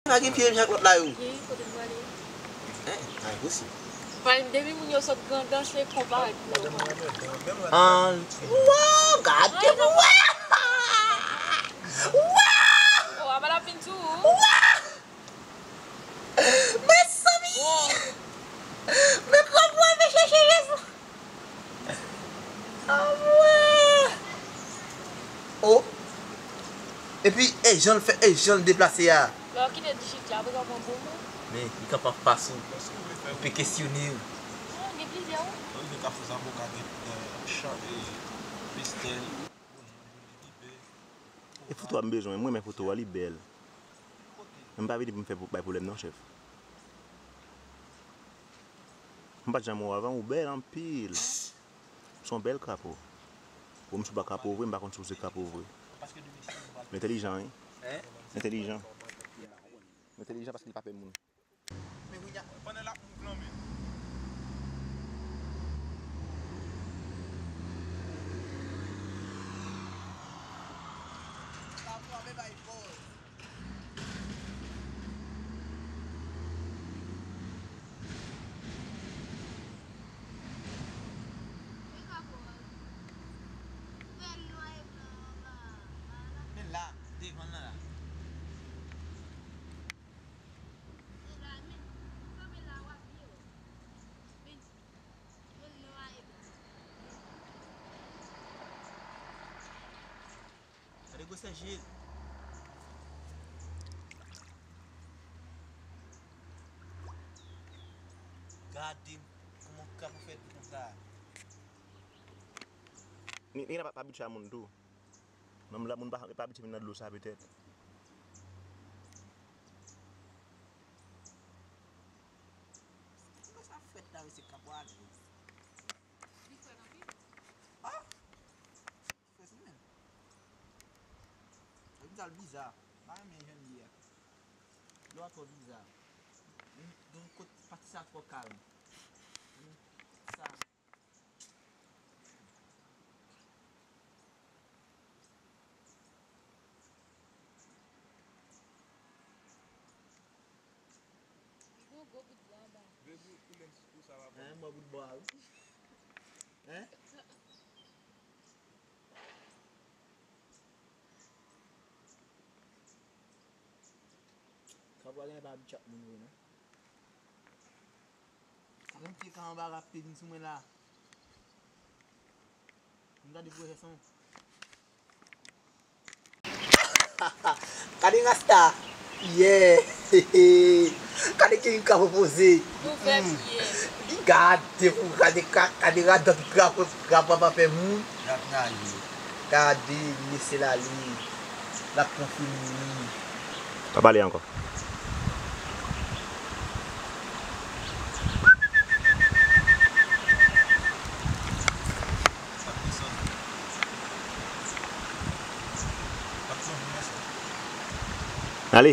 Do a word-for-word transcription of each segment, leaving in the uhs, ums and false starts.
Pa gen pye menm jan ak lòt la yo. Gen, kote m prale? Hein, a, enposib. Pale m depi moun yo sot grandans e konparèt pou yo. An, wow, gade pou wè! Wow! Oh, apa l ap vin sou ou? Wow! Mezanmi! Men kòman mwen chèche Jezi? Anmwey! Oh! Epi, e jan l fè, e jan l deplase a. Lè w kite ti chit la, apre sa w pran bon moun. Men, li kapab pase w. Ou pe kesyone yo. Non, gen plizyè, wi. Ou gen Kafou Zaboka, gen, euh, Chan-, e, Pistèl. E foto a m bezwen, mwen renmen foto a, li bèl. Men m pa vini pou m fè pou, bay pwoblèm non, chèf. M pa t janm wè w avan, ou bèl anpil. Se yon bèl krapo. Bon, m sou pa krapo vre, m pa konn si w se krapo vre. Entèlijan, wi. Entèlijan. Entèlijan paske li pa pè moun. Men kounye a, pandan l ap mouv lan men. Krapo a bay pòz. Men la, devan l lan la. Gade gwosè je l. Gade kòman krapo fè konsa. Ni, ni pa, pa abitye a moun tou. Menm lè moun pa, pa abitye vin nan dlo sa petèt. Kòman sa frèt la, wi, se krapo a lèz. Li frèt anpil. Ah! Frèt wi menm. Epi sa l biza. M pa renmen jan l ye a. Dlo a twò biza. Yon, yon kot pati sa twò kalm. Sa. Li gen yon gwo bout bwa anba. Vle di ou koule m sou kou sa va bon. Hein, mwen bout bwa wi. Hein? Krapo a genlè pa abitye ak moun vre non. Sa gen pye ka anba rapid sou mwen la. M gade pwojè san. Gade rasta. Yeah. Gade ki krapo poze. Ouvè pye. Gade pou gade ka, gade radòt krapo, krapo pa fè moun. Gade mesye la li. L ap pran fini. Pa pale ankò. Ale.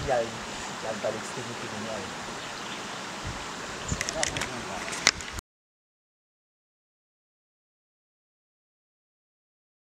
Yal, yal pale ekstremite kounye a.